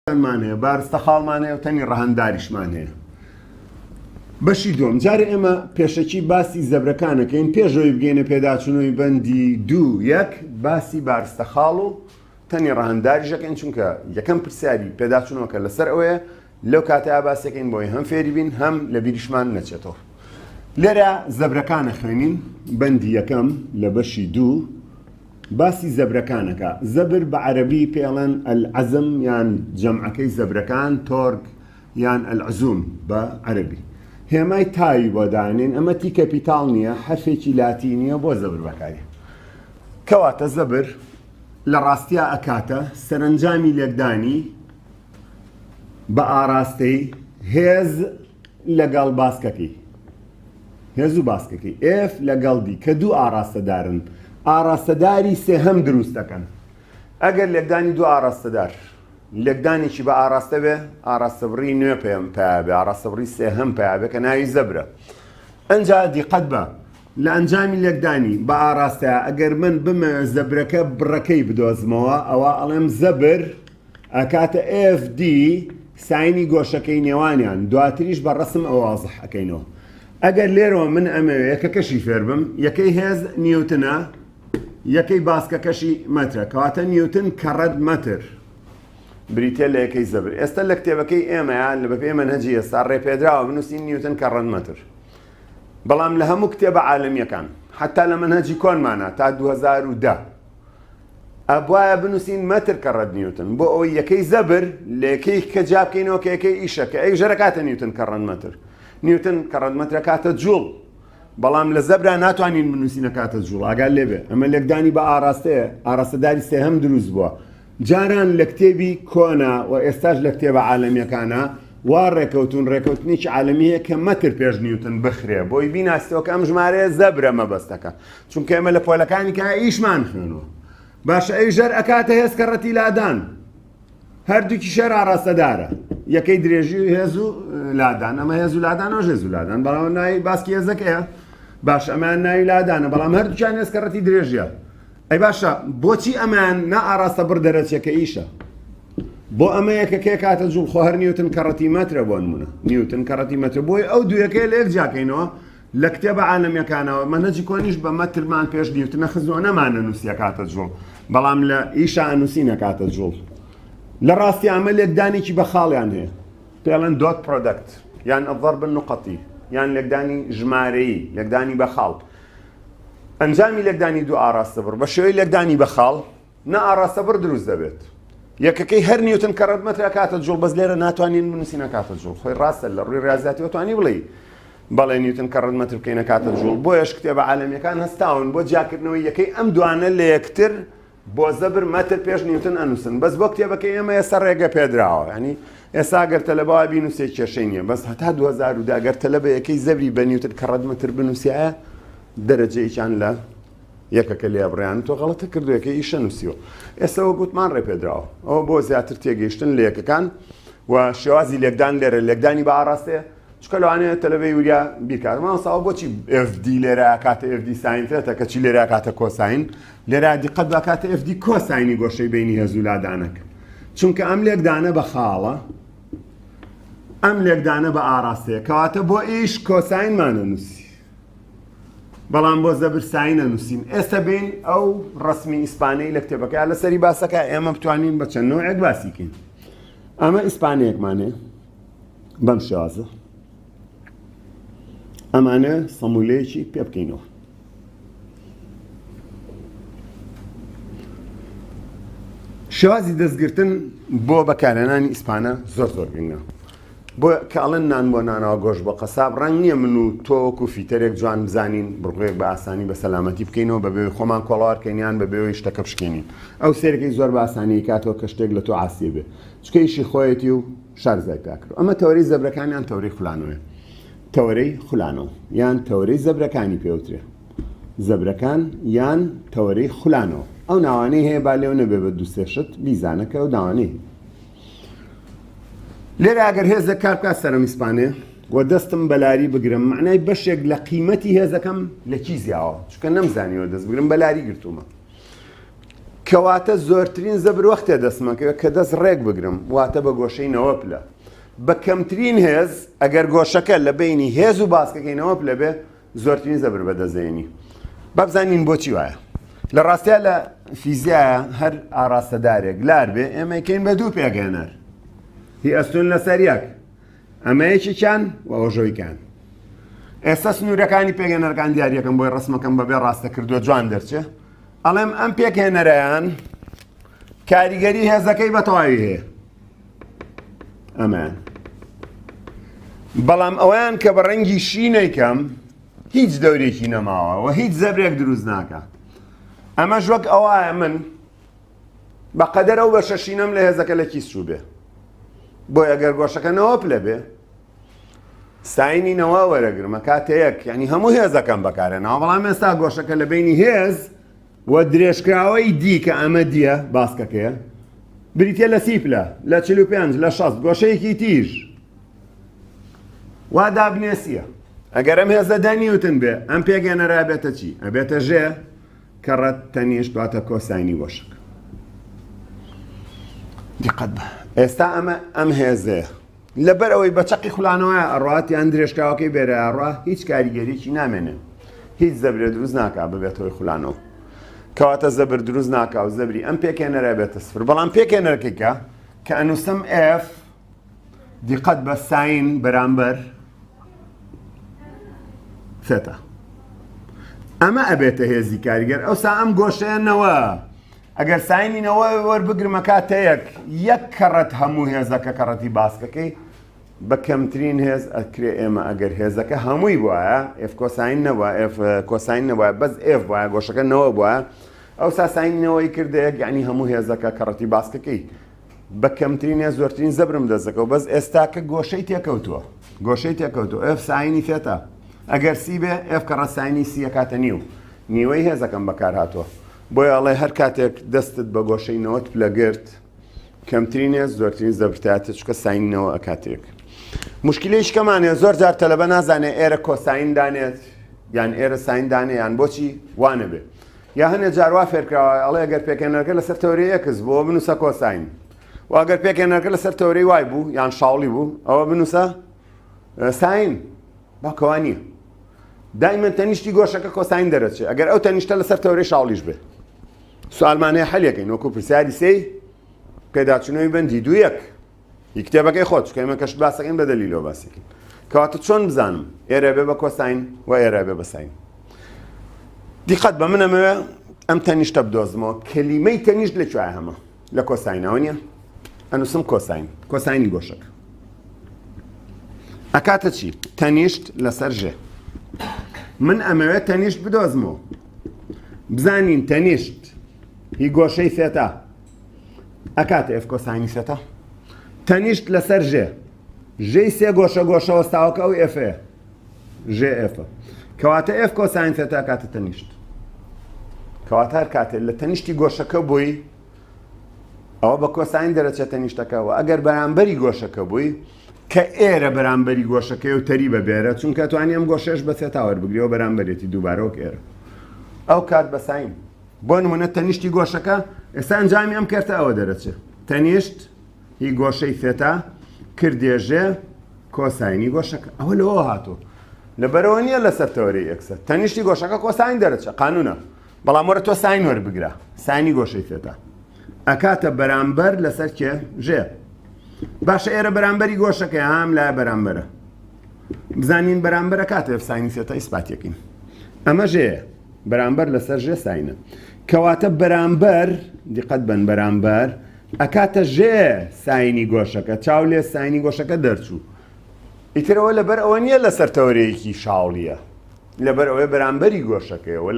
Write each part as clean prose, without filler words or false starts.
مان هەیە، بارستە خاڵمان هەیە و تەنی ڕەهەنداریشمان هەیە. بەشی دووەم جارێ ئێمە پێشەکی باسی زەبرەکانەکەین پێشەوەی بگەینە پێداچوونەوەی بەندی دوو یەک باسی بارستە خاڵ و تەنی ڕەهەنداریشەکەین چونکە یەکەم پرسیاری پێداچوونەوەکە لەسەر ئەوەیە لەو کاتەیا باسیەکەین بۆی هەم فێری بین هەم لە بیریشمان نەچێتەوە. لێرە زەبرەکان ئەخوێنین بەندی یەکەم لە بەشی دوو باسی زەبرەکان ئەکا. زەبر بە عەرەبی پێ ئەڵێن العزم یان جەمعەکەی زەبرەکان تۆرگ یان العزوم بە عەرەبی. هێمای تاوی بۆ دانێن ئەمە T capital نییە حەرفێکی لاتینیە بۆ زەبر بەکاری. کەواتە زەبر لە ڕاستیا ئەکاتە سەرەنجامی لێکدانی بە ئاراستەی هێز لەگەڵ باسکەکەی هێز و باسکەکەی F لەگەڵ D کە دوو ئاراستەدارن ئاراستەداری سێهەم دروست دەکەن ئەگەر لێکدانی دوو ئاراستەدار لێکدانێکی بە ئاراستە بێ ئاراستەبڕی نوێ پێم پیا بێ ئاراستەبڕی سێهەم پیا بێ کە ناوی زەبرە ئەنجا دیقەت بە لە ئەنجامی لێکدانی بە ئاراستەیە ئەگەر من بمەوێ زەبرەکە بڕەکەی بدۆزمەوە ئەوە ئەڵێم زەبر ئەکاتە FD ساینی گۆشەکەی نێوانیان دواتریش بە ڕەسم ئەوە وازح ئەکەینەوە ئەگەر لێرەوە من ئەمەوێ یەکەکەشی فێربم یەکەی هێز نیوتنە یەکەی باسکەکەشی مەترە کەواتە نیوتن کەڕەت مەتر بریتە لە یەکەی زەبر ئێستا لە کتێبەکەی ئێمەیان لە بەپێی مەنهەجی ئێستا ڕێپێدراوە بنووسین نیوتن کەڕەت مەتر بەڵام لە هەموو کتێبە عالەمیەکان حتا لە مەنهەجی کۆنمانە تا 2010 ئەبوایە بنووسین مەتر کەڕەت نیوتن بۆ ئەوەی یەکەی زەبر لە یەکەی کە جیا بکەینەوە کە یەکەی ئیشە کە ئەویش هەر ئەکاتە نیوتن کەڕەت مەتر نیوتن کەڕەت مەتر ئەکاتە جوڵ بەڵام لە زەبرا ناتوانین بنووسین ئەکاتە جوڵ ئاگات لێ بێ ئەمە لێکدانی بە ئاراستەیە ئاراستەداری سێهەم دروست بووە جاران لە کتێبی کۆنا و ئێستاش لە کتێبە عالەمیەکانە وا ڕێکەوتون ڕێکەوتنێکی عالەمی هەیە کە مەتر پێش نیوتن بخرێ بۆی بیناسیتەوە کە ئەم ژمارەیە زەبرە مەبەستەکە چونکە ئێمە لە پۆلەکانی کە ئیشمان خوێنەوە باشە ئەی ژەر ئەکاتە هێز کە ڕەتی لادان هەردووکی شەر ئاراستەدارە یەکەی درێژی و هێز و لادان ئەمە هێز و لادان و هێز و لادان بەڵام ناوی باسکی هێزەکەیە باش ئەمان ناوی لادانە بەڵام هەردووکیان هێز کە ڕەتی درێژیە ئەی باشە بۆچی ئەمان نا ئاراستە بڕ دەرەچێ کە ئیشە بۆ ئەمە یەکەکەی کاتە جوڵ خۆ هەر نیوتن کەڕەتی مەترە بۆ نمونە نیوتن کەڕەتی مەتر بۆی ئەو دویەکەی لە یەک جیاکەینەوە لە کتێبە عالەمیەکانەوە مەنهەجی کۆنیش بە مەترمان پێش نیوتنە خزوە نەمانە نووسیە کاتە جوڵ بەڵام لە ئیشا ئەنووسی نەکاتە جوڵ لە ڕاستی ئەمە لێکدانێکی بە خاڵیان هەیە پێڵێن dot product یان الضرب النقطی یان لێکدانی ژمارەیی لێکدانی بە خاڵ ئەنجامی لێکدانی دوو ئاراستە بڕ بە شێوەی لێکدانی بە خاڵ نا ئاراستە بڕ دروست دەبێت یەکەکەی هەر نیوتن کەڕەت مەتر ئەکاتە جوڵ بەس لێرە ناتوانین بنووسین ئەکاتە جوڵ خۆی ڕاستە لە ڕووی ڕاضیاتیەوە توانی بڵێ بەڵێ نیوتن کەڕەت مەتر بکەین ئەکاتە جوڵ بۆیەش کتێبە عالەمیەکان هەستاون بۆ جیاکردنەوەی یەکەی ئەم دوانە لە یەکتر بۆ زەبر مەتر پێش نیوتن ئەنووسن بەس بۆ کتێبەکەی ئێمە ئێستا ڕێگە پێدراوە ینی ئێستا گەر تەلەبە وا بینووسێ کێشەی نییە بەس هەتا 2010 گەر تەلەبە یەکەی زەبری بە نیوتن کەڕەت مەتر بنووسایە دەرەجەیەکیان لە یەکەکە لێ بڕیان تۆ غەڵەتە کردو یەکەی ئیشە نووسیوە ئێستا وەک وتمان ڕێپێدراوە ئەوە بۆ زیاتر تێگەیشتن لە یەکەکان و شێوازی لێکدان لێرە لێکدانی بە ئاراستەیە چکە لەوانەیە تەلەبەی وریا بیرکات مامۆستا ئەوە بۆچی FD لێرە کاتە FD sine theta کەچی لێرە کاتە cosine لێرە دیقەت بە کاتە FD cosine ی گۆشەی بینی هێز و لادانەک چونکە ئەم لێکدانە بە خاڵە ئەم لێکدانە بە ئاراستەیە کەواتە بۆ ئیش cosine مانە نووسی بەڵام بۆ زەبر sine ئەنووسین ئێستا بین ئەو ڕسمی ئیسپانەی لە کتێبەکە لەسەری باسەکە ئێمە بتوانین بە چەند نەوعێک باسی کەین ئەمە ئیسپانەیەکمانێ بەم شێوازە ئەمانە سەمولەیەکی پێ بکەینەوە شێوازی دەستگرتن بۆ بەکارهێنانی ئیسپانە زۆر زۆر گرنگە بۆ کە ئەڵێن نان بۆ نانەوە گۆشت بۆ قەساب ڕەنگ نییە من و تۆ وەکو fitter ێک جوان بزانین بڕگویەک بە ئاسانی بە سەلامەتی بکەینەوە بە بێ خۆمان کۆڵەوار کەین یان بە بێوەی شتەکە بشکێنین ئەو سێرەکەی زۆر بە ئاسانی کاتەوە کە شتێک لە تۆ عاسیە بێ چکە ئیشی خۆیەتی و شارزای پیا کرد ئەمە تەوەرەی زەبرەکان یان تەوەرەی خولانەوەیە تەوەرەی خولانەوە یان تەوەرەی زەبرەکانی پێوترێ زەبرەکان یان تەوەرەی خولانەوە ئەو ناوانەی هەیە با لێو نەبێ بە دوو سێ شت بیزانە کە ئەو ناوانەی هەیە لێرە ئەگەر هێزێک کار بکات سەرم ئیسپانێ و دەستم بەلاری بگرم معنای بەشێک لە قیمەتی هێزەکەم لە کی زیاوە چونکە نەمزانیوە دەست بگرم بەلاری گرتوومە. کەواتە زۆرترین زەبر وەختێ دەستمەکەوێت کە دەست ڕێک بگرم، واتە بە گۆشەی 90 پلە. بە کەمترین هێز، ئەگەر گۆشەکە لە بەینی هێز و باسکەکەی 90 پلە بێ، زۆرترین زەبر بەدەست دێنی. با بزانین بۆچی وایە. لە ڕاستیا لە فیزیایە هەر ئاڕاستەدارێک لار بێ، ئێمە یکەین بە دوو پێکهێنەر. هی ئەستوون لەسەر یەک. ئەمە یەکێکیان و ئەوەژەویکان. ئێستا سنوورەکانی پێکهێنەرەکان دیاریەکەم بۆی ڕسمەکەم بەبێ ڕاستە کردووە جوان دەرچێ. ئەڵێم ئەم پێکهێنەرەیان کاریگەری هێزەکەی بە تەواوی هەیە ئەمەیان بەڵام ئەویان کە بە ڕەنگی شینەیکەم هیچ دەورێکی نەماوە و هیچ زەبرێک دروست ناکە ئەمەش وەک ئەوایە من بەقەدەر ئەو بەشە شینەم لە هێزەکە لە کیس چوو بێ بۆی ئەگەر گۆشەکە نەوە پلە بێ ساینی نەوە وەرەگرمە کاتە یەک یعنی هەموو هێزەکەم بەکارێنەوە بەڵام ئێستا گۆشەکە لە بینی هێز و درێژکراوەی دی کە ئەمە دیە باسکەکەیە بریتە لە سی پلە لە 45 لە 60 گۆشەیەکی تیژ وا دابنێسیە ئەگەر ئەم هێزە دە نیوتن بێ ئەم پێگەنەرا بێتە چی ئەبێتە ژێ کەڕەت تەنیشت واتە کۆساینی گۆشەکە دیقەت بە ئێستا ئەمە ئەم هێزەیە لەبەر ئەوەی بە چەقی خولانەوەیا ئەڕوات یان درێژکراوەکەی بێرە ئەڕوا هیچ کاریگەریی نامێنێ هیچ زەبرێ دروست ناکا ببێتە هۆی خولانەوە کەواتە زەبر دروست ناکا و زەبری ئەم پێکهێنەرە بێتە سفر بەڵام پێکهێنەرەکەی کە کە ئەنووسم F دیقەت بە ساین بەرامبەر ثێتا ئەمە ئەبێتە هێزی کاریگەر ئەوسا ئەم گۆشەیە نەوە ئەگەر ساینی نەوە وەربگرم ئەکاتە یەک، یەک کەڕەت هەموو هێزەکە کەڕەتی باسکەکەی بە کەمترین هێز ئەکرێ ئێمە ئەگەر هێزەکە هەمووی بوایە F کۆساین نەبوایە F کۆساین نەبوایە بەس F بوایە گۆشەکە نەوە بوایە ئەوسا ساینی نەوەی کردە یەک یعنی هەموو هێزەکە کەڕەتی باسکەکەی بە کەمترین هێز زۆرترین زەبرم دەست دەکەوت بەس ئێستاکە گۆشەی تێکەوتووە گۆشەی تێکەوتووە F ساینی ثێتا ئەگەر سی بێ F کەڕەت ساینی سی ئەکاتە نیو نیوەی هێزەکەم بەکار هاتووە بۆیە ئەڵێ هەر کاتێک دەستت بە گۆشەی 90 پلە گرت کەمترین هێز زۆرترین زەبرتاتە چکە ساین نەوە ئەکاتێک مشکلەیش کەمانێ زۆر جار تەلەبە نازانێ ئێرە کۆساین دانێت یان ئێرە ساین دانێ یان بۆچی وانە بێ یا هەنێ جار وا فێرکراوە ئەڵێ ئەگەر پێکهێنەرەکە لەسەر تەورەی X بوو بنووسە کۆساین و ئەگەر پێکهێنەرەکە لەسەر تەورەی Y بوو یان شاوڵی بوو ئەوە بنووسە ساین باکەوە نییە دایمەن تەنیشتی گۆشەکە کۆساین دەرەچێ ئەگەر ئەو تەنیشتە لەسەر تەورەی شاوڵیش بێ سوالمان هەیە حەلێکەین وەکو پرسیاری سێی پێداچوونەوەی بەندی دوو یەک ی کتێبەکەی خۆت چونکە ئێمە کەشت باسەکەین بە دەلیلەوە باسێکین کەواتە چۆن بزانم ئێرە بێ بە کۆساین و ئێرە بێ بە ساین دیقەت بە من ئەمەوێ ئەم تەنیشتە بدۆزمەوە کەلیمەی تەنیشت لە کوێ هەمە لە کۆساینەوە نییە ئەنووسم کۆساین کۆساینی گۆشەکە ئەکاتە چی تەنیشت لەسەر ژێ من ئەمەوێت تەنیشت بدۆزمەوە بزانین تەنیشت هی گۆشەی ثێتا ئەکاتە F کۆساینی ثێتا تەنیشت لەسەر ژێ ژێی سێ گۆشە گۆشە وەستاوەکە ئەو F ەیە ژێ F ە کەواتە F کۆساین ثێتا ئەکاتە تەنیشت کەواتە هەر کاتێ لە تەنیشتی گۆشەکە بووی ئەوە بە کۆساین دەرەچێت تەنیشتەکە و ئەگەر بەرامبەری گۆشەکە بووی کە ئێرە بەرامبەری گۆشەکەی و تەری بە بێرە چونکە توانی ئەم گۆشەش بە ثێتا وەربگریەوە بەرامبەرێتی دووبارە وەک ئێرە ئەو کات بە ساین بۆ نمونە تەنیشتی گۆشەکە ئێستا ئەنجامی ئەم کەرتە ئەوە دەرەچێ تەنیشت هی گۆشەی ثێتا کردێژێ کۆساینی گۆشەکە ئەوە لەوە هاتوو لەبەرەوە نییە لەسەر تەوەرەی X ە تەنیشتی گۆشەکە کۆساین دەرەچێ قانونە بەڵام وەرە تۆ ساین وەربگرە ساینی گۆشەی ثێتا ئەکاتە بەرامبەر لەسەر کێ ژێ باشە ئێرە بەرامبەری گۆشەکە هەم لای بەرامبەرە بزانین بەرامبەرە کاتێ ساینی ثێتا ئیسپاتیەکەین ئەمە ژێیە بەرامبەر لەسەر ژێ ساینە کەواتە بەرامبەر دیقەت بن بەرامبەر ئەکاتە ژێ ساینی گۆشەکە چاو لێ ساینی گۆشەکە دەرچوو ئیترەوە لەبەر ئەوە نییە لەسەر تەوەرەیەکی شاوڵیە لەبەر ئەوەی بەرامبەری گۆشەکەیەوە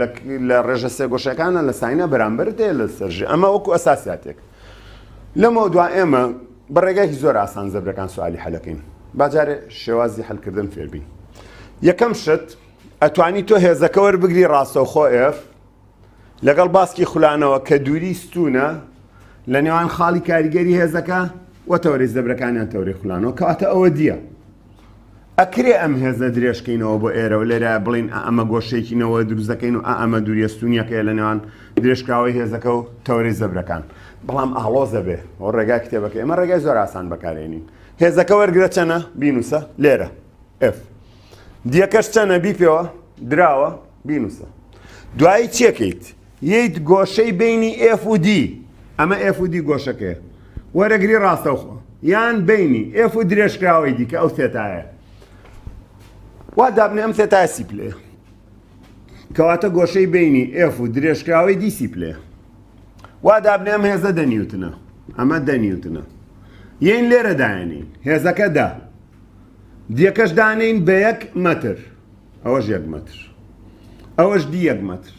لە ڕێژە سێ گۆشەکانە لە ساینە بەرامبەرت هەیە لەسەر ژێ ئەمە وەکو ئەساسیاتێک لەمەوە دوا ئێمە بە ڕێگایکی زۆر ئاسان زەبرەکان سوالی حەلەکەین با جارێ شێوازی حەلکردن فێربین یەکەم شت ئەتوانی تۆ هێزەکە وەربگری ڕاستەوخۆ F لەگەڵ باسکی خولانەوە کە دووری ستونە لە نێوان خاڵی کاریگەری هێزەکە و تەوەرەی زەبرەکانیان تەوەرەی خولانەوە کەواتە ئەوە دیە. ئەکرێ ئەم هێزە درێژکەینەوە بۆ ئێرە و لێرە بڵێین ئا ئەمە گۆشەیەکی نەوە دروست دەکەین و ئا ئەمە دووریە ستوونیەکەیە لە نێوان درێژکراوەی هێزەکە و تەوەرەی زەبرەکان. بەڵام ئاڵۆزە بێ. ئەوە ڕێگای کتێبەکە. ئێمە ڕێگای زۆر ئاسان بەکارێنین. هێزەکە وەرگرە چەنە؟ بینووسە لێرە. F. دیەکەش چەنە؟ بیپێوە. دراوە. بینووسە. دوایی چیەکەیت؟ یەیت گۆشەی بەینی F و D. ئەمە F و D گۆشەکەیە. وەرەگری ڕاستەوخۆ. یان بەینی F و درێژکراوەی D کە ئەو ثێتایە. وا دابنێ ئەم ثێتایە سی پلەیە. کەواتە گۆشەی بەینی F و درێژکراوەی D سی پلەیە. وا دابنێ ئەم هێزە دە نیوتنە. ئەمە دە نیوتنە. یەین لێرە دایەنین. هێزەکە دە. دیەکەش دانێین بە یەک مەتر. ئەوەش یەک مەتر. ئەوەش دی یەک مەتر.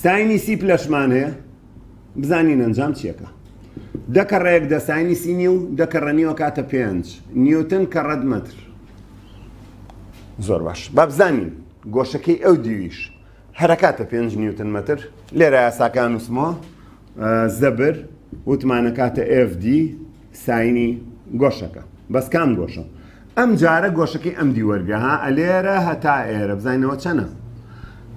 ساینی سی پلەشمان هەیە. بزانین ئەنجام چیەکە. دە کەڕەیەک دە ساینی سی نیو دە کەڕە نیوە کاتە پێنج نیوتن کەڕەت مەتر. زۆر باش با بزانین گۆشەکەی ئەو دیویش هەرەکاتە پێنج نیوتن مەتر. لێرە یاساکان نووسمەوە زەبر وتمانە کاتە FD ساینی گۆشەکە بەس کام گۆشە ئەم جارە گۆشەکەی ئەم دی وەرگە ها ئەلێرە هەتا ئێرە بزانینەوە چەنە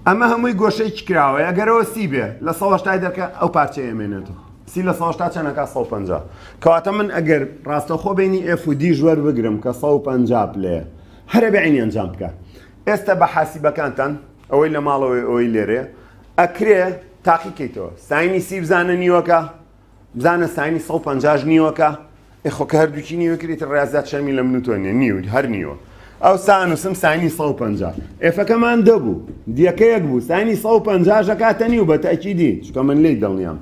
ئەمە هەمووی گۆشەیەکی کراوەیە ئەگەرەوە سی بێ لە سەوەشتای دەرکە ئەو پارچەیە ئەمێنێتەوە سی لە سەوەشتا چەنەکە 150 کەواتە من ئەگەر ڕاستەخۆ بینی F و D وەربگرم کە 150 پلەیە هەرە بە عینی ئەنجام بکە ئێستا بە حاسیبەکانتان ئەوەی لە ماڵەوەی ئەوەی لێرێ ئەکرێ تاقی کەیتەوە ساینی سی بزانە نیوەکە بزانە ساینی 150 نیوەکە ئێ خۆ کە هەردووکی نیوە کرد ئیتر ڕیازیات شەرمی لە من و تۆ نییە نیو هەر نیوە ئەوسا ئەنووسم ساینی 150 ئێفەکەمان دەبوو دیەکە یەک بوو ساینی 150 ئەکاتە نیو بە تەئکیدی چونکە من لێی دڵنیام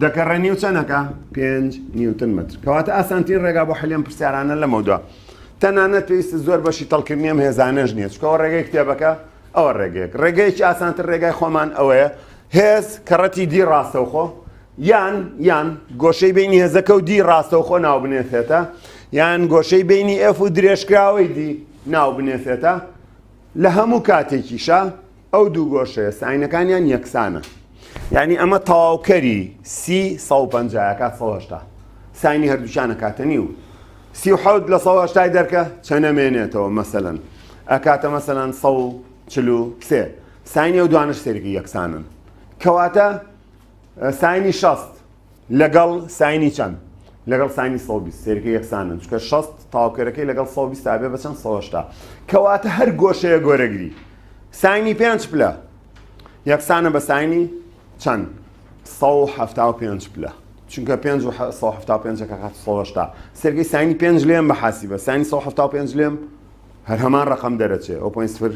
دەکەڕێ نیو چەنەکە پێنج نیوتن مەتر کەواتە ئاسانترین ڕێگا بۆ حەلی ئەم پرسیارانە لەمەودوا تەنانەت پێویست زۆر بەشی تەڵکردنی ئەم هێزانەش نییە چونکە ئەوە ڕێگەی کتێبەکە ئەوە ڕێگەیەک ڕێگەیەکی ئاسانتر ڕێگای خۆمان ئەوەیە هێز کەڕەتی دی ڕاستەوخۆ یان یان گۆشەی بینی هێزەکە و دی ڕاستەوخۆ ناو بنێ ثێتا یان گۆشەی بینی ئێف و درێژکراوەی دی ناو بنێ ثێتا لە هەموو کاتێکیشا ئەو دوو گۆشەیە ساینەکانیان یەکسانە یعنی ئەمە تەواوکەری سی 150 کات 180 ساینی هەردووچانە کاتە نیو 37 لە 180 دەرکە چەنە مێنێتەوە مەسەلەن ئەکاتە مەسەلەن 143 ساینی ئەو دوانش سێرەکە یەکسانن کەواتە ساینی 60 لەگەڵ ساینی چەند؟ لەگەڵ ساینی 120 سێرەکە یەکسانن چونکە 60 تاوکەرەکەی لەگەڵ 120 ئابێ بە چەند 180 کەواتە هەر گۆشەیە گۆرەگری ساینی پێنج پلە یەکسانە بە ساینی چەند 175 پلە چونکە 5 و 175 کە کات 180 سێرگەی ساینی پێنج لێم بە حاسیبە ساینی 175 لێم هەر هەمان ڕقم دەرەچێ ئەو پوین سفر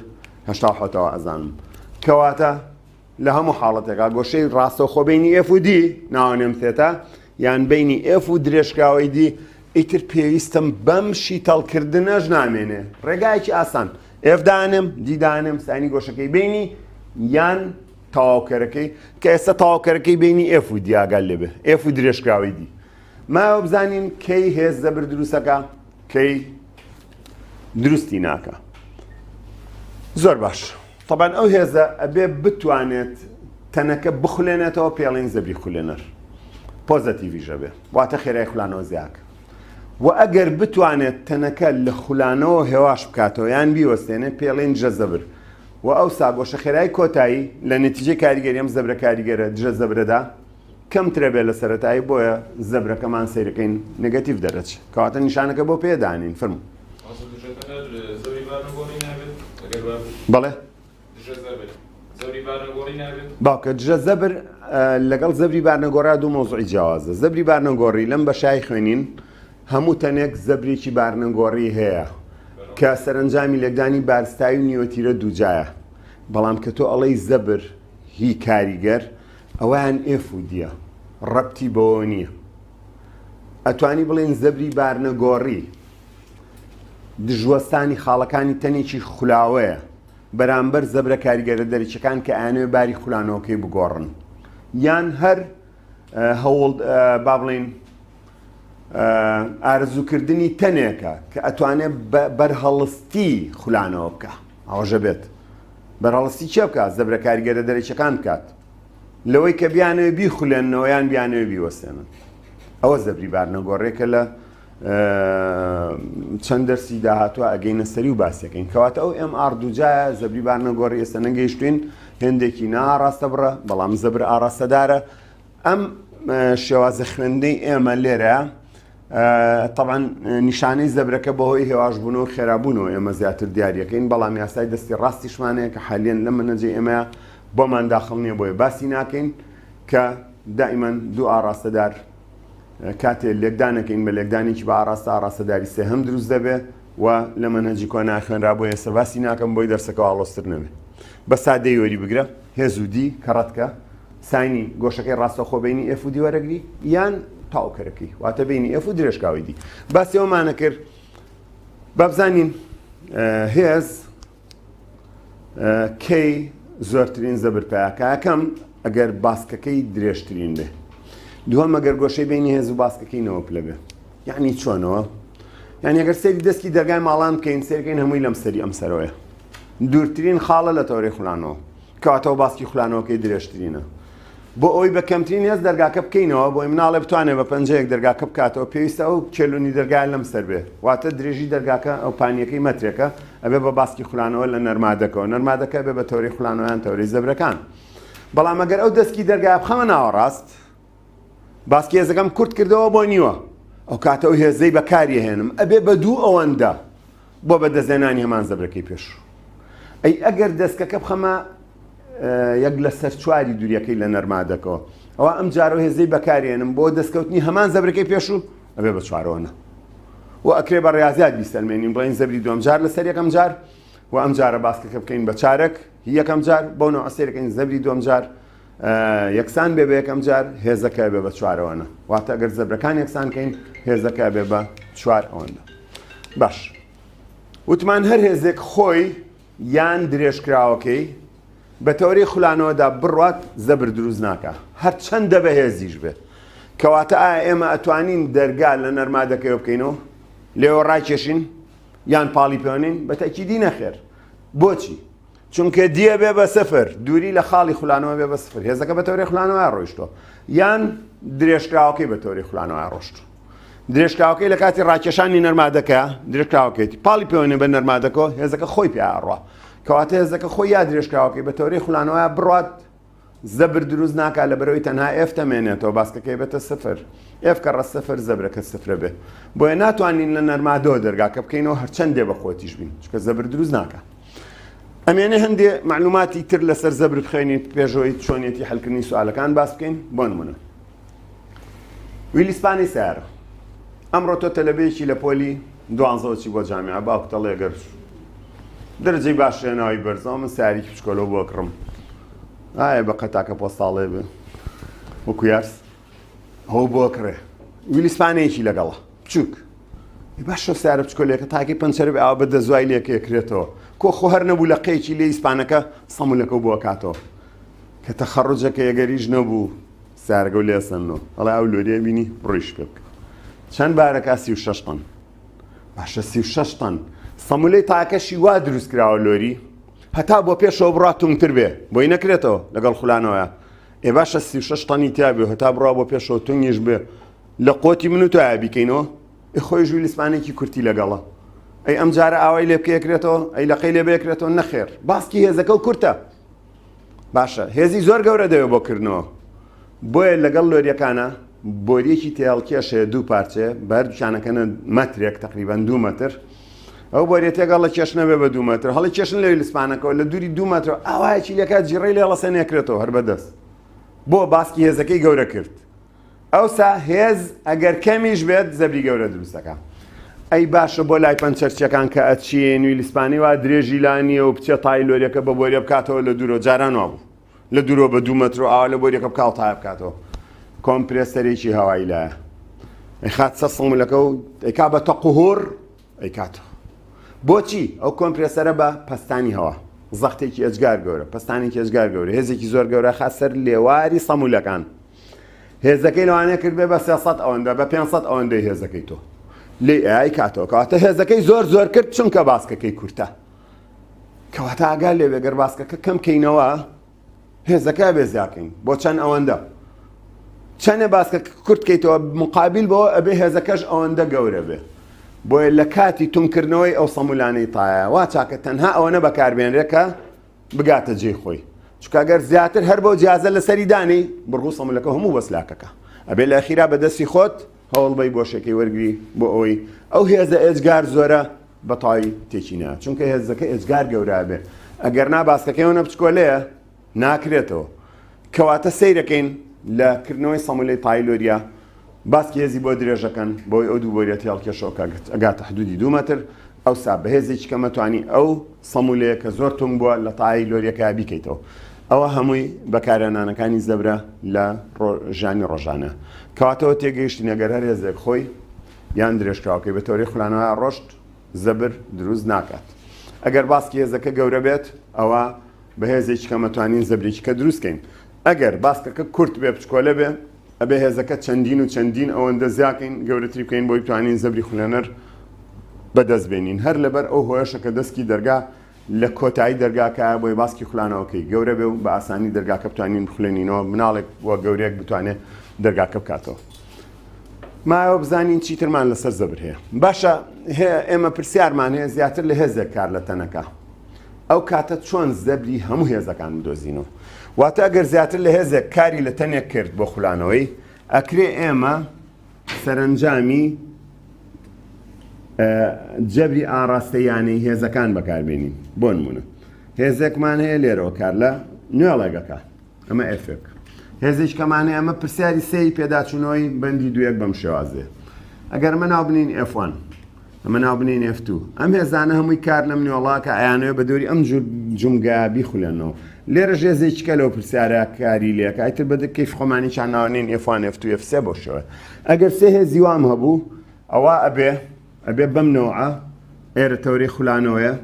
هەشتا حوتەوە ئەزانم کەواتە لە هەموو حاڵەتێکا گۆشەی ڕاستەوخۆ بەینی ئێف و دی ناوەنێم ثێتا یان بەینی ئێف و درێژکراوەی دی ئیتر پێویستم بەم شیتەڵکردنەش نامێنێ ڕێگایەکی ئاسان ئێف دانێم دی دانێم ساینی گۆشەکەی بینی یان تەواوکەرەکەی کە ئێستا تەواوکەرەکەی بینی ئێف و دی ئاگال لێبێ ئێف و درێژکراوەی دی ماوە بزانین کەی هێز زەبر دروستەکە کەی دروستی ناکا زۆر باش تەبان ئەو هێزە ئەبێ بتوانێت تەنەکە بخولێنێتەوە پێڵین زەبری خولێنەر پۆزەتیڤیش ئەبێ واتە خێرای خولانەوە زیاکە و ئەگەر بتوانێت تەنەکە لە خولانەوە هێواش بکاتەوە یان بیوەستێنێ پێڵین دژە زەبر و ئەو ساگۆشە خێرای کۆتایی لە نەتیجەی کاریگەری ئەم زەبرە کاریگەرە دژە زەبرەدا کەمترە بێ لە سەرەتایی بۆیە زەبرەکەمان سەیرەکەین نگەتیڤ دەرەچ کەواتە نیشانەکە بۆ پێ دانین فەرموو. مامۆستا دژە تەنەر زەبری بارنەگۆڕی نابێت ئەگەر وا بێت؟ بەڵێ. دژە زەبر زەبری بارنەگۆڕی نابێت؟ باوکە دژە زەبر لەگەڵ زەبری بارنەگۆڕا دوو مەوزوعی جیاوازە زەبری بارنەگۆڕی لەم بەشای خوێنین هەموو تەنێک زەبرێکی بارنەگۆڕی هەیە کە سەرەنجامی لێکدانی بارستایی و نیوەتیرە دووجایە بەڵام کە تۆ ئەڵێی زەبر هی کاریگەر ئەوەیان ئێف و دیە ڕەبتی بەوە نییە ئەتوانی بڵێن زەبری بارنەگۆڕی دژوەستانی خاڵەکانی تەنێکی خولاوەیە بەرامبەر زەبرە کاریگەرە دەرەکیەکان کە ئەیانەوێ باری خولانەوەکەی بگۆڕن یان هەر هەوڵ با بڵین ئارزوکردنی تەنێکە کە ئەتوانێت بەرهەڵستی خولانەوە بکە ئەوەژە بێت بەرهەڵستی چێ بکات زەبرە کاریگەرە دەرەکیەکان بکات لەوەی کە بیانەوێ بیخولێننەوە یان بیانەوێ بیوەستێنن ئەوە زەبری بارنەگۆڕێکە لە چەند دەرسی داهاتوە ئەگەینە سەری و باسیەکەین کەواتە ئەو ئێم ئاڕ دووجایە زەبری بار نەگۆڕی ئێستا نەگەیشتوین هێندێکی ناڕاستە بڕە بەڵام زەبر ئاڕاستەدارە ئەم شێوازە خوێندنەی ئێمە لێرە طبعا نیشانەی زەبرەکە بەهۆی هێواشبوونەوە خێرابوونەوە ئێمە زیاتر دیارەکەین بەڵام یاسای دەستی ڕاستیشمانەیە کە حالیەن لە منەجی ئێمە بۆمان داخڵ نییە بۆیە باسی ناکەین کە دائیمەن دوو ئاڕاستەدار کاتێ لێکدانەکەین بە لێکدانێکی بە ئاڕاستە ئاڕاستەداری سێهەم دروست دەبێ و لە مەنهەجی کۆنا خوێنرا بۆیە ئێستا باسی ناکەم بۆی دەرسەکە ئاڵۆزتر نەبێ بە سادەی وەری بگرە هێز و D کە ڕەتکە sine ی گۆشەکەی ڕاستەخۆ بینی F و D وەرەگری یان تاوکەرەکەی واتە بینی F و درێژکاوی D باسی ئەومانە کرد بابزانین هێز کەی زۆرترین زەبر پیاکە یەکەم ئەگەر باسکەکەی درێژترین بێ دووەم ئەگەر گۆشەی بینی هێز و باسکەکەی نەوە پلە بێ یعنی چۆنەوە یعنی ئەگەر سەیری دەستی دەرگای ماڵان بکەین سەیرکەین هەمووی لەم سەری ئەم سەرەوەیە دوورترین خاڵە لە تەوەرەی خولانەوە کەواتەوە باسکی خولانەوەکەی درێژترینە بۆ ئەوەی بە کەمترین هێز دەرگاکە بکەینەوە، بۆی مناڵێ بتوانێت بە پەنجەیەک دەرگاکە بکاتەوە، پێویستە ئەو کێلونی دەرگایە لەم سەر بێ، واتە درێژی دەرگاکە ئەو پانییەکەی مەترێکە، ئەبێ بە باسکی خولانەوە لە نەرمادەکەوە، نەرمادەکە ئەبێ بە تەورەی خولانەوە یان تەورەی زەبرەکان. بەڵام ئەگەر ئەو دەسکی دەرگایە بخەمە ناوەڕاست، باسکی هێزەکەم کورت کردەوە بۆ نیوە، ئەو کاتە ئەو هێزەی بەکاری ئەهێنم ئەبێ بە دوو ئەوەندە بۆ بەدەستهێنانی هەمان زەبرەکەی پێشوو. ئەی ئەگەر دەسکەکە بخەمە یەک لەسەر چواری دووریەکەی لە نەرمادەکەوە ئەوە ئەم جارە هێزەی بەکارێنم بۆ دەستکەوتنی هەمان زەبرەکەی پێشوو ئەبێ بە چوارەوەنە و ئەکرێ بە ڕاضیات بیسەلمێنین بڵێن زەبری دووەم جار لەسەر یەکەم جار و ئەم جارە باسکەکە بکەین بە چارەک یەکەم جار بۆ نەوە سەیرەکەین زەبری دووەم جار یەکسان بێ بە یەکەم جار هێزەکە بێ بە چوارەوەنە واتە ئەگەر زەبرەکان یەکسان کەین هێزەکە بێ بە چوار ئەوەندە باش وتمان هەر هێزێک خۆی یان درێژکراوەکەی بە تەوەرەی خولانەوەدا بڕوات زەبر دروست ناکا هەرچەندە بەهێزیش بێت کەواتە ئایا ئێمە ئەتوانین دەرگا لە نەرمادەکەیەوە بکەینەوە لێوە ڕاکێشین یان پاڵی پێوەنین بە تەکیدی نەخێر بۆچی چونکە D ئەبێ بە سفر دووری لە خاڵی خولانەوە بێ بە سفر هێزەکە بە تەوەرەی خولانەوە ڕۆیشتووە یان درێژکراوەکەی بە تەوەرەی خولانەوە ڕۆشتوو درێژکراوەکەی لە کاتی ڕاکێشانی نەرمادەکە درێژکراوەکەیتی پاڵی پێوەنێ بە نەرمادەکەەوە هێزەکە خۆی پێ ئەڕوا کەواتە هێزەکە خۆی یا درێژکراوەکەی بە تەوەرەی خولانەوە بڕات زەبر دروست ناکات لە بەرەوەی تەنها F دەمێنێتەوە باسکەکەی بێتە سفر F کە ڕە سفر زەبرەکە سفرە بێ بۆیە ناتوانین لە نەرمادەوە دەرگاکە بکەینەوە هەرچەند دێ بە قوتیش بین چکە زەبر دروست ناکە ئەمێنێ هەندێ معلوماتی تر لەسەر زەبر بخوێنین پێشەوەی چۆنیەتی حلکردنی سوالەکان باس بکەین بۆ نمونە ویلیسپانی سیارە ئەمڕۆ تۆ تەلەبەیەکی لە پۆلی دوانزەوە چی بۆ جامیعە باوکت ئەڵێ گەر دەرەجەی باش هێناوی بەرزەوە من سیارێکی بچکۆلەوە بۆ کڕم ئایا بە قەتاکە پۆستاڵێ بێ وەکو یارس ئەوە بۆ کڕێ ویلیسپانەیەکی لەگەڵە بچووک باشە سیارە بچکۆلێکە تاکی پەنچەر بێ ئاوا بە دەزوای لێکە کرێتەوە کۆ خۆ هەر نەبوو لە قەیەکی لێ ئیسپانەکە سەمولەکە بۆ کاتەوە کە تەخەڕجەکە یەگەریش نەبوو سارەکە و لێسەنەوە ئەڵێ ئەو لۆریە بینی ڕۆیش پێ بکە چەند بارەکە 36 تەن باشە 36 تەن سەمولەی تاکەشی وا دروست کراوە لۆری هەتا بۆ پێشەوە بڕا تونگتر بێ بۆی نەکرێتەوە لەگەڵ خولانەوە ئێ باشە 36 تەنی تیا بێ هەتا بڕا بۆ پێشەوە تونگیش بێ لە قۆتی من و تۆیا بیکەینەوە ئێ خۆی ژووی لسمانێکی کورتی لەگەڵە ئەی ئەم جارە ئاوای لێ بکەیەکرێتەوە ئەی لەقەی لێ بێکرێتەوە نەخێر باسکی هێزەکە و کورتە باشە هێزی زۆر گەورە دەوێت بۆ کردنەوە بۆیە لەگەڵ لۆریەکانە بۆریەکی تێهەڵکێش هەیە دوو پارچەیە بە هەردووکیانەکەنە مەترێک تقریبان دوو مەتر ئەو بۆریە تێگەڵ لە کێش نەبێ بە دوو مەتر هەڵی کێشن لەوی لسپانەکەەوە لە دووری دوو مەتر ئاوایەکی لەکات جیڕەی لێ هەڵەسێ نێکرێتەوە هەر بەدەست بۆ باسکی هێزەکەی گەورە کرد ئەوسا هێز ئەگەر کەمیش بێت زەبری گەورە دروست دەکا. ئەی باشە بۆ لای پەنچەرچیەکان کە ئەچین ویلسپانی وا درێژی لا نییە و بچێ تای لۆریەکە بە بۆریە بکاتەوە لە دوورەوە جاران وابوو لە دوورەوە بە دوو مەتر و ئاوا لە بۆریەکە بکا و تایە بکاتەوە کۆمپرێسەرێکی هەوایی لایە ئەیخات سەر سڵمولەکە و ئەیکا بە تەقوهور ئەیکاتەوە بۆچی ئەو کۆمپرێسەرە بە پەستانی هەوا زەختێکی ئێجگار گەورە پەستانێکی ئێجگار گەورە هێزێکی زۆر گەورە خا سەر لێواری سەمولەکان هێزەکەی لەوانەیە کردبێ بە 300 ئەوەندە بە 500 ئەوەندەی هێزەکەی تۆ لێ ئای کاتەوە کەواتە هێزەکەی زۆر زۆر کرد چونکە باسکەکەی کورتە کەواتە ئاگا لێ بێ گەر باسکەکە کەم کەینەوە هێزەکە بێ زیاکەین بۆ چەند ئەوەندە؟ چەنێ باسکە کورت کەیتەوە مقابل بەوە ئەبێ هێزەکەش ئەوەندە گەورە بێ. بۆیە لە کاتی تونکردنەوەی ئەو سەمولانەی تایە وا چاکە تەنها ئەوەنە بەکاربێنرێ کە بگاتە جێی خۆی چونکە گەر زیاتر هەر بەو جیازە لەسەری دانی بڕگو سەمولەکە هەموو بەسلاکەکە ئەبێ لە ئەخیرا بە دەستی خۆت هەوڵ بەی بۆشەکەی وەرگری بۆ ئەوەی ئەو هێزە ئێجگار زۆرە بە تەواوی تێکی نا چونکە هێزەکە ئێجگار گەورە بێ ئەگەر نا باسکەکەی ئەوەنە بچکۆلەیە ناکرێتەوە. کەواتە سەیرەکەین لە کردنەوەی سەمولەی تایلۆریا باسکی هێزی بۆ درێژەکەن بەوەی ئەو دوو بۆریە تێڵکێشەوە کە ئەگاتە حدودی دوو مەتر ئەوسا بەهێزێکی کەمە توانی ئەو سەمولەیە کە زۆر تونگ بووە لە تای لۆریەکە بیکەیتەوە. ئەوە هەمووی بەکارهێنانەکانی زەبرە لە ژیانی ڕۆژانە. کەواتەوە تێگەیشتین ئەگەر هەر هێزێک خۆی یان درێژکراوەکەی بە تەوەرەی خولانەوە ڕۆشت زەبر دروست ناکات. ئەگەر باسکی هێزەکە گەورە بێت ئەوە بە هێزێکی کەم ئەتوانین زەبرێکی کە دروست کەین. ئەگەر باسکەکە کورت بێ بچکۆلە بێ ئەبێ هێزەکە چەندین و چەندین ئەوەندە زیاکەین گەورەتری بکەین بۆی بتوانین زەبری خولێنەر بەدەست بێنین. هەر لەبەر ئەو هۆیەشە کە دەسکی دەرگا لە کۆتایی دەرگاکە بۆی باسکی خولانەوەکەی گەورە بێ و بە ئاسانی دەرگاکە بتوانین بخولێنینەوە مناڵێک و گەورەیەک بتوانێ دەرگاکە بکاتەوە. مایەوە بزانین چیترمان لەسەر زەبر هەیە. باشە ئێمە پرسیارمان هەیە زیاتر لە هێزێک کار لە تەنەکە. ئەو کاتە چۆن زەبری هەموو هێزەکان بدۆزینەوە؟ واتە ئەگەر زیاتر لە هێزێک کاری لە تەنێک کرد بۆ خولانەوەی، ئەکرێ ئێمە سەرەنجامی جەبری ئاڕاستەیانەی هێزەکان بەکاربێنین. بۆ نمونە هێزێکمان هەیە لێرەوە کار لە نوێڵێگەکە، ئەمە F ێک. هێزێکی کەمان هەیە، ئەمە پرسیاری سێی پێداچوونەوەی بەندی دوویەک بەم شێوازەیە. ئەگەر ئەمە ناو بنین F1 ئەمە ناو بنین F2 ئەم هێزانە هەمووی کار لەم نوێڵا کە ئەیانەوێ بە دەوری ئەم جور جومگە بیخولێنەوە. لێرە ژێزێکی کە لەو پرسیارە کاری لێکە ئیتر بە کەیف خۆمانیشان ناونین F1 F2 F3 بۆ شێوە. ئەگەر سێ هێزی وام هەبوو ئەوا ئەبێ ئەبێ بەم نەوعە ئێرە تەورەی خولانەوەیە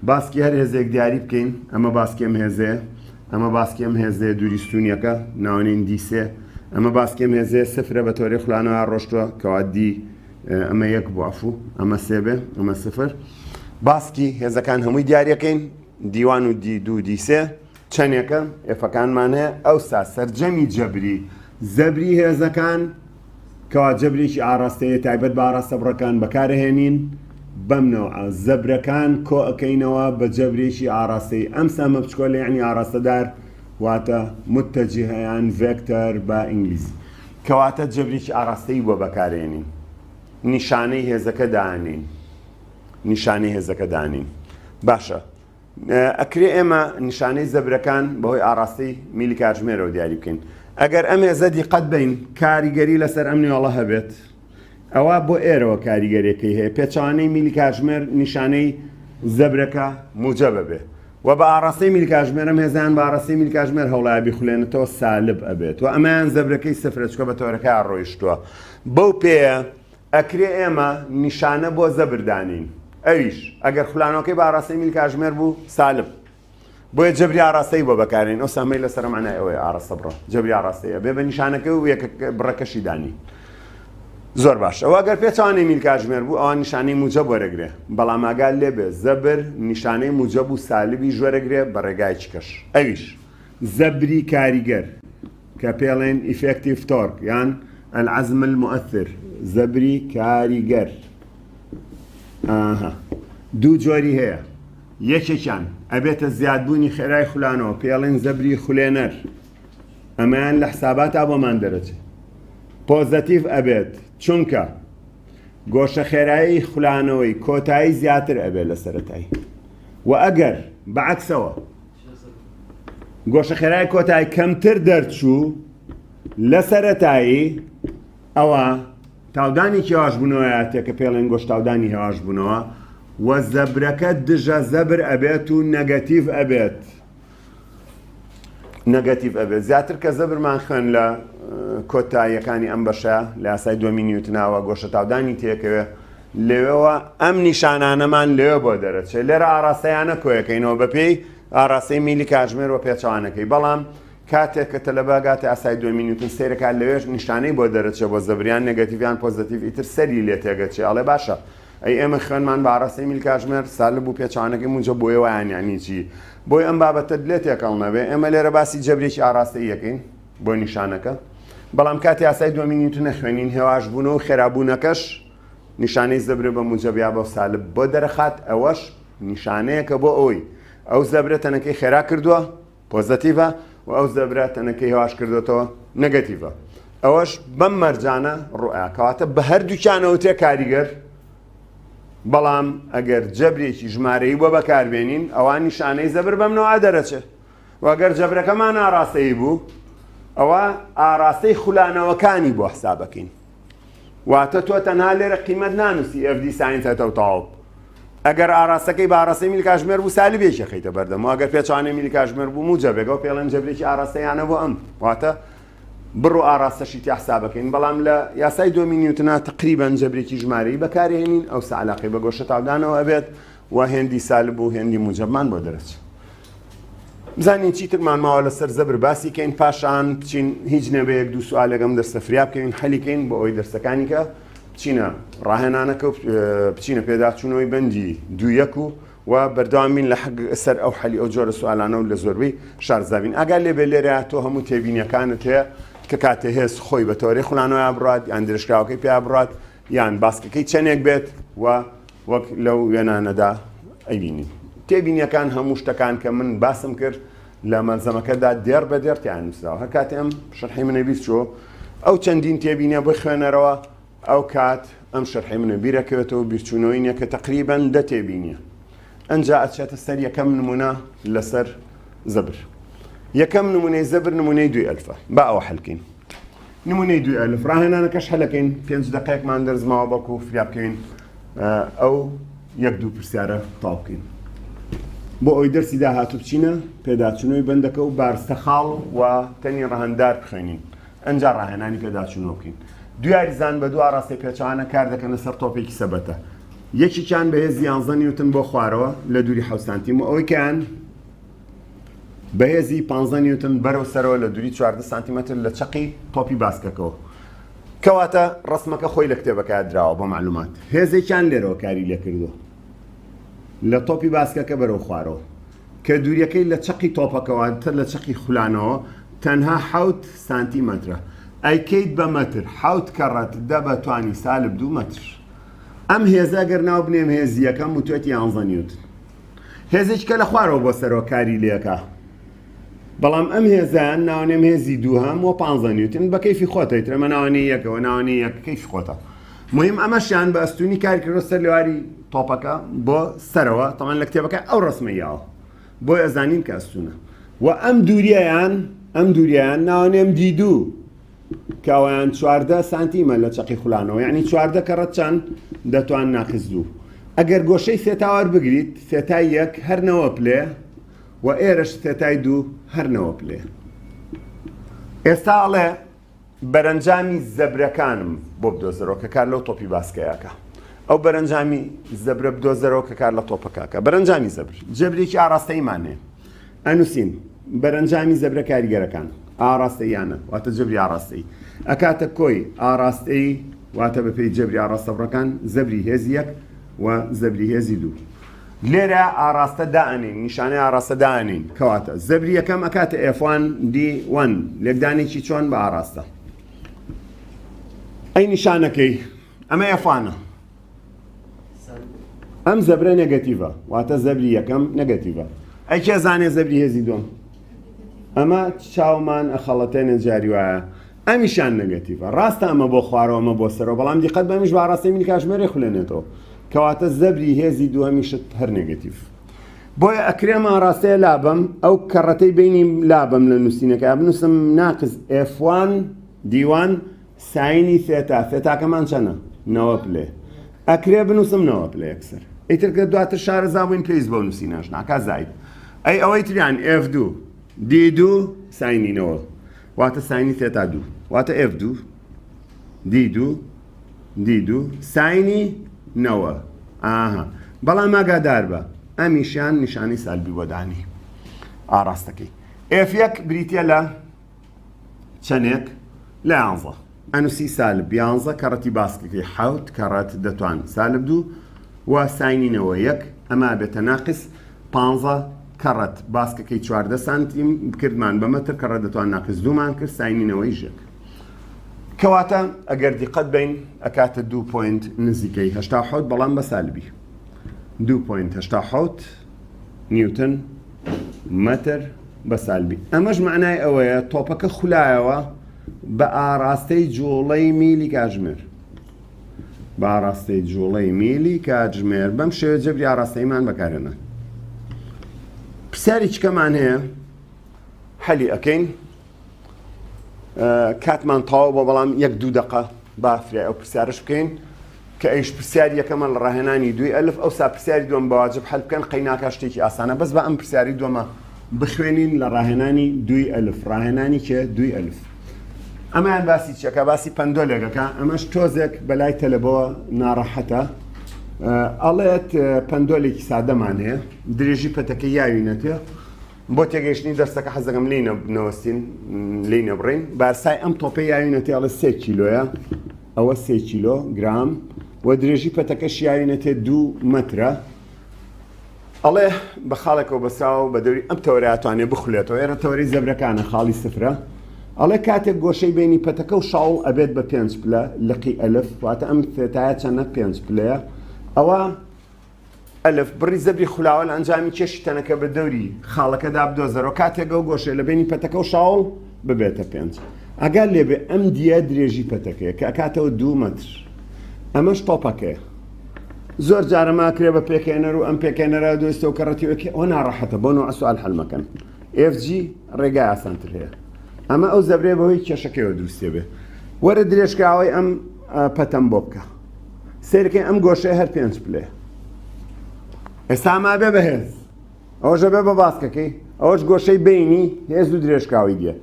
باسکی هەر هێزێک دیاری بکەین ئەمە باسکی ئەم هێزەیە ئەمە باسکی ئەم هێزەیە دووری ستونیەکە ناونین D سێ ئەمە باسکی ئەم هێزەیە سفرە بە تەورەی خولانەوە ڕۆشتووە کەوا D ئەمە یەک بوو عەفو ئەمە سێ بێ ئەمە سفر باسکی هێزەکان هەمووی دیارەکەین D one و D دوو D سێ چەندێکە F ەکانمان هەیە ئەوسا سەرجەمی جەبری زەبری هێزەکان کەوا جەبرێکی ئاڕاستەیە تایبەت بە ئاڕاستەبڕەکان بەکارەهێنین، بەم نەوعە زەبرەکان کۆئەکەینەوە بە جەبرێکی ئاڕاستەیی، ئەم سەهمە بچکۆلە یەعنی ئاڕاستەدار واتە متجه یان ڤێکتەر بە ئینگلیزی. کەواتە جەبرێکی ئاڕاستەیی بۆ بەکارەێنین نیشانەی هێزەکە دانێین نیشانەی هێزەکە دانێین باشە. ئەکرێ ئێمە نیشانەی زەبرەکان بەهۆی ئاڕاستەی میلی کاتژمێرەوە دیاری بکەین. ئەگەر ئەم هێزە دیقەت بەین کاریگەری لەسەر ئەم نوێڵە هەبێت، ئەوا بۆ ئێرەوە کاریگەریەکەی هەیە، پێچەوانەی میلی کاتژمێر نیشانەی زەبرەکە موجەب ئەبێ و بە ئاڕاستەی میلی کاتژمێر ئەم هێزەیان بە ئاڕاستەی میلی کاتژمێر هەوڵایە بیخولێنێتەوە سالب ئەبێت و ئەمەیان زەبرەکەی سفرە چونکە بە تەوەرەکەیا ڕۆیشتووە بەو پێیە ئەکرێ ئێمە نیشانە بۆ زەبر دانێین ئەویش ئەگەر خولانەوەکەی بە ئاڕاستەی میل کاژمێر بوو سالب بۆیە جەبری ئاڕاستەی بۆ بەکارێن ئەو سەهمەی لەسەر معنای ئەوەیە ئاڕاستە بڕە جەبری ئاڕاستەی ئەبێ بە نیشانەکە و یەکە بڕەکەشی دانی زۆر باش ئەوە ئەگەر پێچوانەی میل کاژمێر بوو ئەوە نیشانەی موجەب وەرەگرێ بەڵام ئاگات لێ بێ زەبر نیشانەی موجەب و سالبیش وەرەگرێ بە ڕێگایەکی کەش ئەویش زەبری کاریگەر کە پێڵێن Effective Torque یان العزم المؤثر زەبری کاریگەر ئاها دوو جۆری هەیە یەکێکیان ئەبێتە زیادبوونی خێرای خولانەوە پێڵێن زەبری خولێنەر ئەمەیان لە حساباتا بۆمان دەرەچێت پۆزەتیڤ ئەبێت چونکە گۆشە خێرایی خولانەوەی کۆتایی زیاتر ئەبێت لە سەرەتایی و ئەگەر بەعکسەوە گۆشە خێرای کۆتایی کەمتر دەرچوو لە سەرەتایی ئەوە تاودانێکی هێواش بوونەوەیە تێکە پێڵێن گۆش تاودانی هێواش بوونەوە و زەبرەکە دژە زەبر ئەبێت و نەگەتیڤ ئەبێت نەگەتیڤ ئەبێت زیاتر کە زەبرمان خوێن لە کۆتاییەکانی ئەم بەشە لە یاسای دووەمی نیوتناوە گۆشە تاودانی تێکەوێ لەوێوە ئەم نیشانانەمان لەوێ بۆ دەرەچێت لێرە ئاراستەیانە کۆیەکەینەوە بەپێی ئاراستەی میلی کاتژمێر وە پێچەوانەکەی بەڵام کاتێک کە تەلەبە گاتە یاسای دووەمی نیوتن سەیرەکات لەوێش نیشانەی بۆ دەرەچێت بۆ زەبریان نێگەتیڤ یان پۆزەتیڤ ئیتر سەری لێ تێگەچێ ئەڵێ باشە ئەی ئێمە خوێنمان بە ئاراستەی میل کاتژمێر سالب و پێچەوانەکەی موجەب بۆیە وایان یانی چی بۆی ئەم بابەتەت لێ تێکەڵ نەبێ ئێمە لێرە باسی جەبرێکی ئاراستەیی ئەکەین بۆ نیشانەکە. بەڵام کاتی یاسای دووەمی نیوتن ئەخوێنین هێواش بوونەوە و خێرابوونەکەش نیشانەی زەبرە بە موجەب یا بە سالب بۆ دەرەخات ئەوەش نیشانەیەکە بۆ ئەوەی ئەو زەبرە تەنەکەی خێرا کردووە پۆزەتیڤە و ئەو زەبرە تەنەکەی هێواش کردوێتەوە نەگەتیڤە ئەوەش بەم مەرجانە ڕوئا کەواتە بە هەردووکیانەوە تێ کاریگەر بەڵام ئەگەر جەبرێکی ژمارەیی بۆ بەکاربێنین ئەوە نیشانەی زەبر بەم نەوە دەرەچێت و گەر جەبرەکەمان ئاراستەیی بوو ئەوە ئاراستەی خولانەوەکانی بۆ حسابەکەین واتە تۆ تەنها لێرە قیمەت نانووسی FD sine theta و تەواو ئەگەر ئاراستەکەی بە ئاراستەی میلی کاژمێر بوو سالبێکی خەیتە بەردەم و ئەگەر پێچوانەی میلی کاژمێر بوو موجەبێکەوە پێڵێن جەبرێکی ئاراستەیانە بۆ ئەم واتە بڕ و ئاراستەشی تیا حسابەکەین بەڵام لە یاسای دووەمی نیوتنا تقریبا جەبرێکی ژمارەیی بەکارهێنین ئەو علاقەی بە گۆشە تاودانەوە ئەبێت و هێندی سالب و هێندی موجەبمان بۆ دەرەچێت بزانین چیترمان ماوە لەسەر زەبر باسی کەین پاشان بچین هیچ نەبێ یەک دوو سوالێک ئەم دەرسە فریا بکەوین حەلی کەین بۆ ئەوەی دەرسەکانی کە بچینە ڕاهێنانەکە و بچینە پێداچوونەوەی بەندی دوو یەک و و بەردەوام بین لە حەق سەر ئەو حەلی ئەو جۆرە سوالانە و لە زۆربەی شارزابین ئاگا لێ بێ لێرە تۆ هەموو تێبینیەکانت هەیە کە کاتێ هێز خۆی بە تەوەرەی خولانەوە بڕات یان درێژکراوەکەی پیا بڕات یان باسکەکەی چەندێک بێت و وەک لەو وێنانەدا ئەیبینین. تێبینیەکان هەموو شتەکان کە من باسم کرد لە مەلزەمەکەدا دێڕ بە دێڕ تیان نووسراوە. هەر کاتێ ئەم شەرحەی منە بیر چۆ ئەو چەندین تێبینیە بخوێنەرەوە ئەو کات ئەم شەرحەی منە بیرەکەوێتەوە بیرچوونەوەی نیە کە تەقریبەن دە تێبینیە. ئەنجا ئەچێتە سەر یەکەم نمونە لەسەر زەبر. یەکەم نمونەی زەبر نمونەی دوی ئەلفە. با ئەوە حەلکەین. نمونەی دوی ئەلف ڕاهێنانەکەش هەلەکەین پێنج دەقەیەکمان دەرس ماوە بەڵکو فریا بکەوین ئەو یەک دوو پرسیارە تاو بکەین بۆ ئەوی دەرسی داهاتوو بچینە پێداچوونەوەی بەندەکە و بارستە خاڵ و تەنی ڕەهەندار بخوێنین ئەنجا ڕاهێنانی پێداچوونەوە بکەین دوو یاریزان بە دوو ئاڕاستەی پێچەوانە کار دەکەنە سەر تۆپێکی سەبەتە یەکێکیان بە هێزی 11 نیوتن بۆ خوارەوە لە دووری 7 سانتیم و ئەوەی کەیان بەهێزی پانزە نیوتن بەرەو سەرەوە لە دووری 14 سانتیمەتر لە چەقی تۆپی باسکەکەوە. کەواتە ڕەسمەکە خۆی لە کتێبەکە دراوە بۆ معلومات. هێزێکیان لێرەوە کاری لێکردووە لە تۆپی باسکەکە بەرەو خوارەوە کە دووریەکەی لە چەقی تۆپەکەوە تر لە چەقی خولانەوە تەنها حەوت سانتیمەترە. ئەیکەیت بە مەتر حەوت کەڕەت دە بە توانی سالب دوو مەتر. ئەم هێزە گەر ناو بنێم هێزی یەکەم وتوێتی یانزە نیوتن. هێزێکی کە لە خوارەوە بۆ سەرەوە کاری لێکا بەڵام ئەم هێزیان ناونێم هێزی دووهەم وە 15 نیوتن بە کەیفی خۆتە ئیتر ئەمە ناوەنی یەکەوە ناوەنی یەک کەیفی خۆتە مهم ئەمەشیان بە ئەستونی کاری کردو سەر لێواری تۆپەکە بۆ سەرەوە تەمان لە کتێبەکە ئەو ڕسمە یاوە بۆی ئەزانین کە ئەستونە و ئەم دووریان ئەم دووریان ناوەنێم دی دوو کە ئەویان 14 سانتیمە لە چەقی خولانەوە یعنی 14 کەڕەت چەند دەتوان ناقس دوو ئەگەر گۆشەی سێتا وەربگریت سێتای یەک هەر نەوە پلێ و ئێرەش سێتای دوو هەر نەوە پلێ ئێستا ئەڵێ بەرەنجامی زەبرەکانم بۆ بدۆزەرەوە کە کار لەو تۆپی باسکەیەکە ئەو بەرەنجامی زەبرە بدۆزەرەوە کە کار لە تۆپەکەکە بەرەنجامی زەبر جەبرێکی ئاراستەیمان هەیە ئەنووسین بەرەنجامی زەبرە کاریگەرەکان ئاراستەییانە واتە جەبری ئاراستەیی ئەکاتە کۆی ئاراستەیی واتە بەپێی جەبری ئاراستەبڕەکان زەبری هێزی یەک و زەبری هێزی دوو لێرە ئاراستە دائەنین نیشانەی ئاراستە دائەنین کەواتە زەبری یەکەم ئەکاتە F1 D1 لێکدانێکی چۆن بە ئاراستە ئەی نیشانەکەی ئەمە F1 ە ئەم زەبرە نێگەتیڤە واتە زەبری یەکەم نێگەتیڤە ئەی کێ زانێ زەبری هێزی دووەم ئەمە چاومان ئەخەڵەتێنێ جاری وایە ئەمیشان نێگەتیڤە ڕاستە ئەمە بۆ خوارەوە ئەمە بۆ سەرەوە بەڵام دیقەت بەمیش بە ئاڕاستەی میلی کاژمێرێ خولێنێتەوە کەواتە زەبری هێزی دووهەمیشت هەر نێگەتیڤ بۆیە ئەکرێ ئەم ئاڕاستەیە لابەم ئەو کەڕەتەی بینیم لابەم لە نووسینەکە بنووسم ناقس F1 D1 ساینی سێتا سێتاکەمان چەنە؟ نەوە پلەیە. ئەکرێ بنووسم نەوە پلە یەکسەر. ئیتر کە دواتر شارەزا بووین پێویست بەو نووسینەش ناکا زاید. ئەی ئەوەی تریان F دوو D دوو ساینی نەوە واتە ساینی سێتا دوو واتە F دوو D دوو D دوو ساینی نەوە ئاها بەڵام ئاگادار بە ئەمیشیان نیشانەی سالبی بۆ دانی ئاراستەکەی F یەک بریتە لە چەنێک لە یانزە. ئەنوسی سالب یانزە کەڕەتی باسکەکەی حەوت کەڕەت دەتوان سالب دوو و ساینی نەوە یەک ئەمە ئەبێتە ناقس پانزە کەڕەت باسکەکەی 14 سانتیم کردمان بە مەتر کەڕەت دەتوان ناقس دوومان کرد ساینی نەوەی ژێک. کەواتە ئەگەر دیقەت بەین ئەکاتە دوو point نزیکەی 87 بەڵام بە سالبی دوو point 87 نیوتن مەتر بە سالبی. ئەمەش مەعنای ئەوەیە تۆپەکە خولایەوە بە ئاراستەی جوڵەی میلی کاتژمێر. بە ئاراستەی جوڵەی میلی کاتژمێر بەم شێوە جەبری ئاراستەیمان بەکارهێنا. پرسیاری چکەمان هەیە حەلی ئەکەین کاتمان تەواو بۆ بەڵام یەک دوو دەقە با فریای ئەو پرسیارش بکەین کە ئەیش پرسیاری یەکەمە لە ڕاهێنانی دووی ئەلف ئەوسا پرسیاری دووەم بەواجب حەل بکەن قەیناکا شتێکی ئاسانە بەس بە ئەم پرسیاری دووەمە بخوێنین لە ڕاهێنانی دووی ئەلف ڕاهێنانی کێ دووی ئەلف ئەمەیان باسی چەکە باسی پەندۆلێکەکە ئەمەش تۆزێک بەلای تەلەبەوە ناڕەحەتە ئەڵێت پەندۆلێکی سادەمان هەیە درێژی پەتەکە یاوینەتێ بۆ تێگەیشتنی دەرسەکە حەز دەکەم لێی نەوەستین لێی نەبڕین بارسای ئەم تۆپەی یاوینەتێ ئەڵێ سێ کیلۆیە ئەوە سێ کیلۆ گرام و درێژی پەتەکەش یاوینەتێ دوو مەترە ئەڵێ بە خاڵێکەوە بەسراوە بە دەوری ئەم تەوەرە ئەتوانێ بخولێتەوە ئێرە تەوەری زەبرەکانە خاڵی سفرە ئەڵێ کاتێک گۆشەی بینی پەتەکە و شاوڵ ئەبێت بە پێنج پلە لقی ئەلف واتە ئەم ثێتایە چەنە پێنج پلەیە ئەوە ئەلف، بڕی زەبری خولاوە لە ئەنجامی کێشی تەنەکە بە دەوری خاڵەکەدا بدۆزەرەوە کاتێک ئەو گۆشەیە لە بەینی پەتەکە و شاوڵ ببێتە پێنج. ئاگات لێ بێ ئەم دیە درێژی پەتەکەیە کە ئەکاتەوە دوو مەتر. ئەمەش تۆپەکەیە. زۆر جارە ماکرێ بە پێکهێنەر و ئەم پێکهێنەرە دۆستەوە کە ڕەتی ئۆکێ ئەوە ناڕەحەتە بۆ نوع سوال حل مەکەن. FG ڕێگای ئاسانتر هەیە. ئەمە ئەو زەبرەیە بەهۆی کێشەکەیەوە دروستێ بێ. وەرە درێژکراوەی ئەم پەتەم بۆ بکە. سەیرکەی ئەم گۆشەیە هەر پێنج پلەیە ئێستا ما بێ بەهێز ئەوەشە بێ بە باسکەکەی ئەوەش گۆشەی بینی هێز و درێژکاوی دیە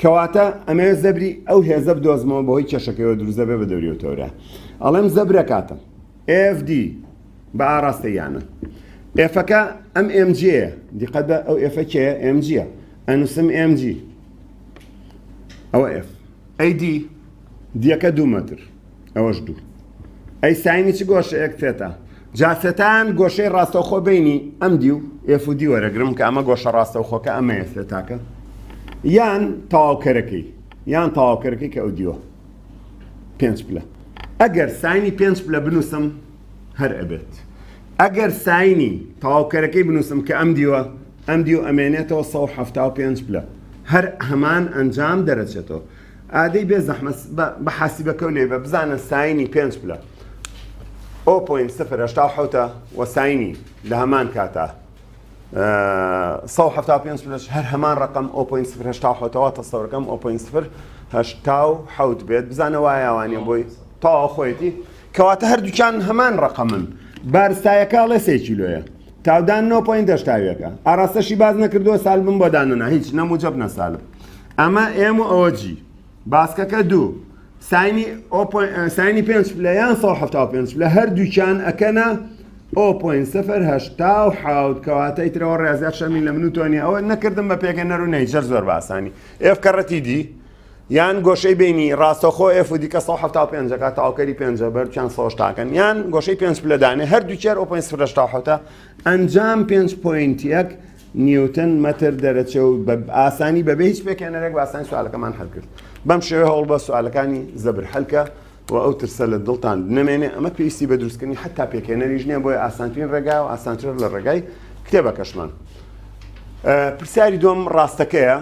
کەواتە ئەمەوێت زەبری ئەو هێزە بدۆزمەوە بەهۆی کێشەکەیەوە دروست دەبێ بە دەوری و تەورە ئەڵێم زەبرە کاتە FD بە ئاراستە یانە ئێفەکە ئەم MG دیقەت بە ئەو ئێفە کێیە MG ئەنووسم MG ئەوە F ئەی دی دیەکە دوو مەتر ئەوەش دوو ئەی ساینی چ گۆشەیەک ثێتا جا ثێتایان گۆشەی ڕاستەوخۆ بینی ئەم دی و F و D وەرەگرم کە ئەمە گۆشە ڕاستەوخۆکە ئەمەیە ثێتاکە یان تەواوکەرەکەی یان تەواوکەرەکەی کە ئەو دیوە پێنج پلە ئەگەر ساینی پێنج پلە بنووسم هەر ئەبێت ئەگەر ساینی تەواوکەرەکەی بنووسم کە ئەم دیوە ئەم دیو ئەمێنێتەوە 175 پلە هەر هەمان ئەنجام دەرەچێتەوە ئادەی بێ زەحمەت بە حاسیبەکەو لێی بە بزانە ساینی پێنج پلە o point سفر هەشتا و حەوتە وە ساینی لە هەمان کاتا 175 پلەش هەر هەمان ڕقم o point سفر هەشتا و حەوتەوە تەسەورەکەم o point سفر هەشتا و حەوت بێت بزانە وایە وانە بۆی تەواو خۆیەتی کەواتە هەردووکیان هەمان ڕقەمن بارستایەکە ئەڵێ سێ کیلۆیە تاودان 9 point هەشتاویەکە ئاراستەشی باز نەکردووە سالبم بۆ دانەنا هیچ نەموجەب نەسالب ئەمە M و ئەوە G باسکەکە دوو ساینی ساینی پێنج پلە یان 175 پلە هەردووکیان ئەکەنە o point سفر هەشتا و حەوت کەواتە ئیترەوە ڕێزیات شەرمی لە من و تۆ نیە ئەوە نەکردم بە پێکەنەر و نەیجەر زۆر باسانی F کەڕەتی D یان گۆشەی بینی ڕاستەخۆ F و دیکە 175 ەکە تاوکەری پێنجە بەرچیان سەشتاکەن یان گۆشەی پێنج پلەدانێ هەردووکیان o point سفر هەشتا و حەوتە ئەنجام پێنج point یەک نیوتن مەتر دەرەچێ و بە ئاسانی بەبێ هیچ پێکهێنەرێک بە ئاسانی سوالەکەمان حل کرد بەم شێوەیە هەوڵ بە سوالەکانی زەبر حلکە و ئەو ترسە لە دڵتان نەمێنێ ئەمە پێویستی بە دروستکردنی حتا پێکهێنەریش نییە بۆیە ئاسانترین ڕێگا و ئاسانتر لە ڕێگای کتێبەکەشمان پرسیاری دوم ڕاستەکەیە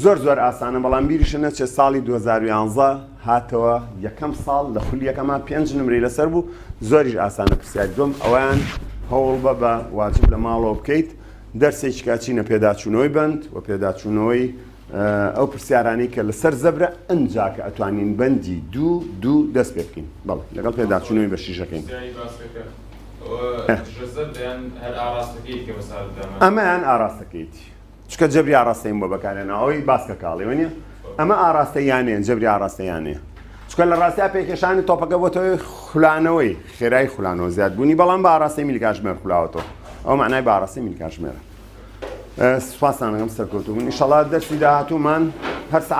زۆر زۆر ئاسانە بەڵام بیریشە نەچێت ساڵی 2011 هاتەوە یەکەم ساڵ لە خولی یەکەما پێنج نمرەی لەسەر بوو زۆریش ئاسانە پرسیاری دوم ئەویان هەوڵ بە بە واجب لە ماڵەوە بکەیت دەرسێکی کە چینە پێداچوونەوەی بەند و پێداچوونەوەی ئەو پرسیارانەی کە لەسەر زەبرە ئەنجا کە ئەتوانین بەندی دوو دوو دەست پێ بکەین بەڵێ لەگەڵ پێداچوونەوەی بە شیشەکەین ئەمەیان ئاراستەکەیتی چکە جەبری ئاراستەیم بۆ بەکارێنەوە ئەوەی باسکە کاڵی وەنیە ئەمە ئاراستە یانێ جەبری ئاراستە یانێ چکە لە ڕاستیا پێکێشانی تۆپەکە بۆتەوەی خولانەوەی خێرای خولانەوە زیادبوونی بەڵام بە ئاراستەی میلکاژمێر خولاوەتەوە ئەو معنای بە ئاراستەی میلکاژمێرە سوپاستان ئەکەم سەرکەوتوو بن ئیشەڵا دەرسی داهاتوومان هەر سەعات.